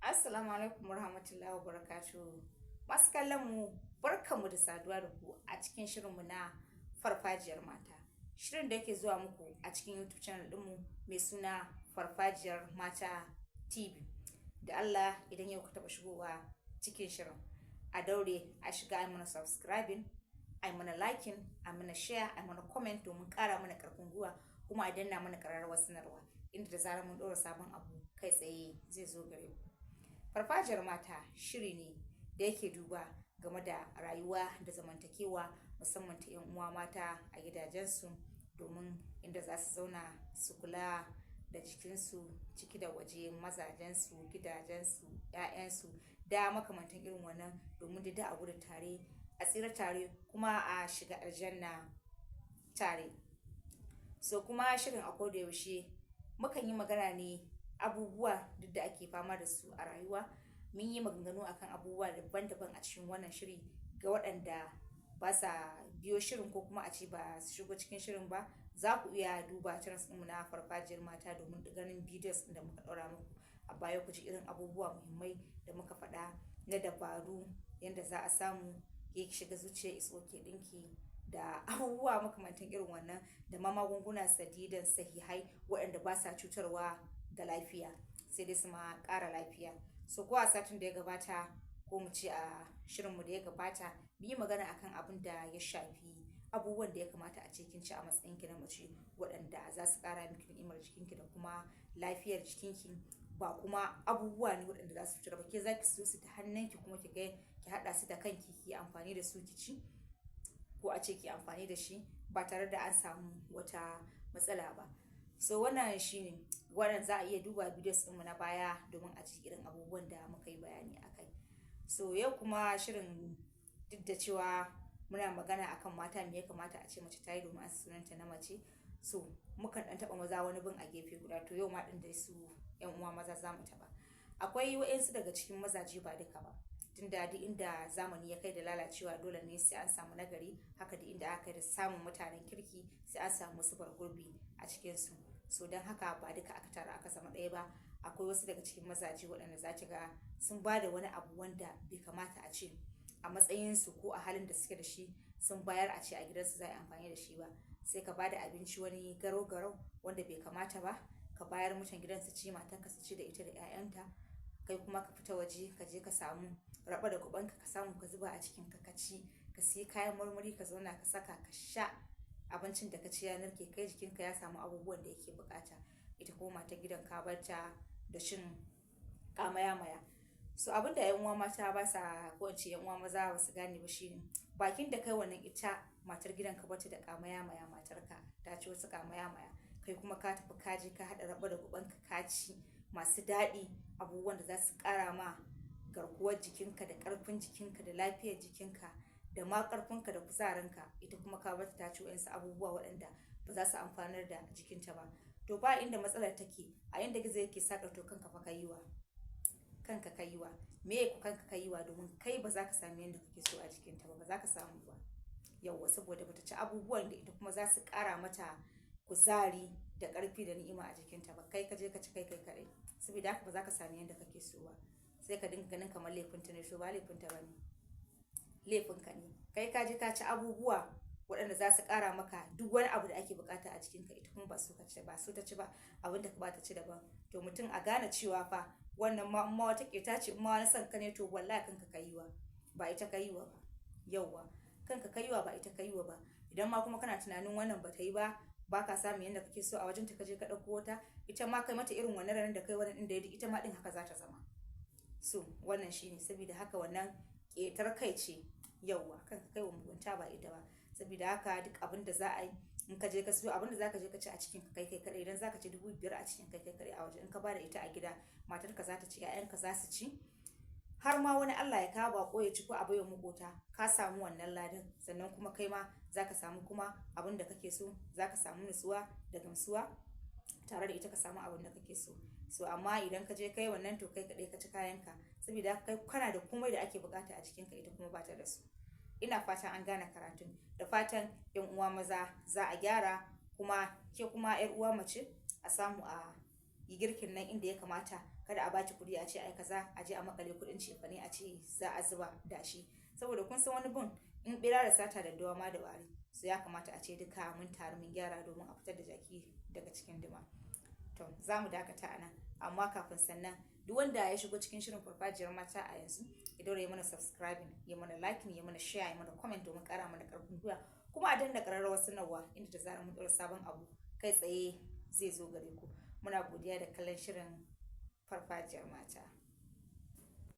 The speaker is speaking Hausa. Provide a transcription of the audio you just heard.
Assalamu alaikum warahmatullahi wabarakatuh. Masu kallon mu, barkanmu da saduwa da ku a cikin shirinmu na Farfajiyar Mata. Shirin da yake zuwa muku a cikin YouTube channel ɗinmu mai suna Farfajiyar Mata TV. Da Allah, idan yau ka taɓa shigowa cikin shirin, a daure a shiga a mana subscribing, a mana liking, a mana share, a mana comment domin ƙara mana ƙarfin gwiwa, kuma a danna mana ƙararrawar sanarwa, inda da zarar mun ɗora sabon abu, kai tsaye zai zo gare ku. Farfajiyar Mata shiri ne da yake duba game da rayuwa da zamantakewa, musamman ta 'yan uwa mata a gidajensu, domin inda za su zauna su kula da jikinsu ciki da waje, mazajensu, gidajensu, 'ya'yansu da makamantan irin wannan, domin dai a gudu tare a tsira tare kuma a shiga Aljanna tare. So kuma shirin a koda yaushe mukan yi magana ne abubuwa duk da ake fama da su a rayuwa. Mun yi maganganu akan abubuwa daban-daban a cikin wannan shiri. Ga waɗanda ba sa biyo shirin, ko kuma a ce ba su shigo cikin shirin ba, za ku iya duba channels ɗinmu na Farfajiyar Mata domin ganin videos ɗin da muka ɗaura muku a baya, ku ji irin abubuwa muhimmai da muka faɗa na dabaru yanda za a samu ya shiga zuciyar is okay ɗinki da abubuwa makamantan irin wannan, da ma magunguna sadidan sahihai waɗanda ba sa cutarwa ga lafiya, sai dai su ma ƙara lafiya. So ko a satin da ya gabata, ko mu ce a shirinmu da ya gabata, mu yi magana akan abin da ya shafi abubuwan da ya kamata a ce kin ci a matsayinki na mace, waɗanda za su ƙara miki ni'imar jikinki da kuma lafiyar jikinki, ba kuma abubuwa ne waɗanda za su cutar ba. Ke za ki siyo su da hannunki, kuma ki ga ki haɗa su da kanki, ki amfani da su ki ci, ko a ce ki amfani da shi ba tare da an samu wata matsala ba. So wannan shine wannan. Za a iya duba videos ɗinmu na baya domin a ji irin abubuwan da muka yi bayani a kai. So yau kuma shirin, duk da cewa muna magana akan mata, me ya kamata a ce mace ta yi domin a sunanta na mace, so mukan ɗan taɓa maza wani bin a gefe guda. To yau ma ɗin dai su yan uwa maza za mu taɓa. Akwai wa'insu daga cikin mazaje, ba duka ba, tunda duk inda zamani ya kai da lalacewa, dole ne sai an samu nagari. Haka duk inda aka kai da samun mutanen kirki, sai an samu wasu bargurbi a cikinsu. So don haka ba duka aka tara aka zama ɗaya ba. Akwai wasu daga cikin mazaje waɗanda za ki ga sun ba da wani abu wanda bai kamata a ce a matsayinsu ko a halin da suke da shi sun bayar a ce a gidansu za a yi amfani da shi ba. Sai ka ba da abinci wani garau-garau wanda bai kamata ba ka bayar mutan gidan su ci, matarka su ci da ita da 'ya'yanta, kai kuma ka fita waje ka je ka samu raba da kubanka, ka samu ka zuba a cikin ka, ka ci, ka siyi kayan marmari, ka zauna ka saka ka sha. Abincin da ka ci ya narke, kai jikinka ya samu abubuwan da yake bukata, ita kuma matar gidan ka bar ta da cin kamaya maya. So abin da yan uwa mata ba sa, ko in ce yan uwa maza ba su gane ba, shine bakin da kai wannan ita matar gidan ka bata da kamaya maya, matarka ta ci wasu kamaya maya, kai kuma ka tafi ka je ka haɗa raba da kubanka, ka ci masu daɗi, abubuwan da za su ƙara ma garkuwar jikinka da ƙarfin jikinka da lafiyar jikinka da ma ƙarfinka da kuzarinka, ita kuma ka bata ta ci wa'insu abubuwa waɗanda ba za su amfanar da jikinta ba. To ba inda matsalar take, a inda gizo yake saƙar, to kanka fa ka yi wa, kanka ka yi wa. Me ku kanka ka yi wa? Domin kai ba za ka sami yadda kake so a jikinta ba, ba za ka samu ba. Yauwa, saboda bata ci abubuwan da ita kuma za su ƙara mata kuzari da ƙarfi da ni'ima a jikinta ba. Kai ka je ka ci kai kai kaɗai, saboda haka ba za ka sami yadda kake so ba. Sai ka dinga ganin kamar laifinta ne. So ba laifinta ba ne, laifinka ne. Kai ka je ka ci abubuwa waɗanda za su ƙara maka duk wani abu da ake bukata a jikinka, ita kuma ba su ka ci ba, su ta ci ba, abin da ka ba ta ci daban. To mutum a gane cewa fa wannan ma in ma wata ƙeta ce, in ma wani son ka ne, to wallahi kanka ka yi wa, ba ita ka yi wa ba. Yauwa, kanka ka yi wa, ba ita ka yi wa ba. Idan ma kuma kana tunanin wannan ba ta yi ba, ba ka samun yadda kake so a wajen ta, ka je ka ɗauko wata, ita ma kai mata irin wannan ranar da kai wannan ɗin da ita ma ɗin haka za ta zama. So wannan shine. Saboda haka wannan ƙetar kai ce. Yauwa, kanka kai wa mugunta, ba ita ba. Saboda haka duk abin da za a yi, in ka je ka siyo abin da zaka je ka ci a cikin ka kai kai kadai, idan zaka ci 5,000 a cikin kai kai kadai a waje, in ka bada ita a gida, matarka za ta ci, 'ya'yanka za su ci, har ma wani Allah ya kawo bako ya ci, ko a baiwa makota, ka samu wannan ladan. Sannan kuma kai ma zaka samu kuma abin da kake so, zaka samu nutsuwa da gamsuwa tare da ita, ka samu abin da kake so. So amma idan ka je kai wannan, to kai kaɗai ka ci kayanka, saboda kai kana da komai da ake bukata a jikinka, ita kuma bata da su. Ina fatan an gane karatun. Da fatan yan uwa maza za a gyara, kuma ke kuma yar uwa mace a samu a yi girkin nan inda ya kamata. Kada a baki kuɗi a ce ai kaza, a je a makale kuɗin cefane a ce za a zuba dashi, saboda kun san wani bin in bera da sata, daddawa ma da wari. So ya kamata a ce duka mun taru mun gyara domin a fitar da jaki daga cikin duma. To, za mu dakata a nan, amma kafin sannan, duk wanda ya shigo cikin shirin Farfajiyar Mata a yanzu, ya daure ya mana subscribing, ya mana liking, ya mana share, ya mana comment domin kara mana karfin gwiwa, kuma a danna ƙararrawar sanarwa inda da zarar mun ɗora sabon abu, kai tsaye zai zo gare ku. Muna godiya da kallon shirin Farfajiyar Mata.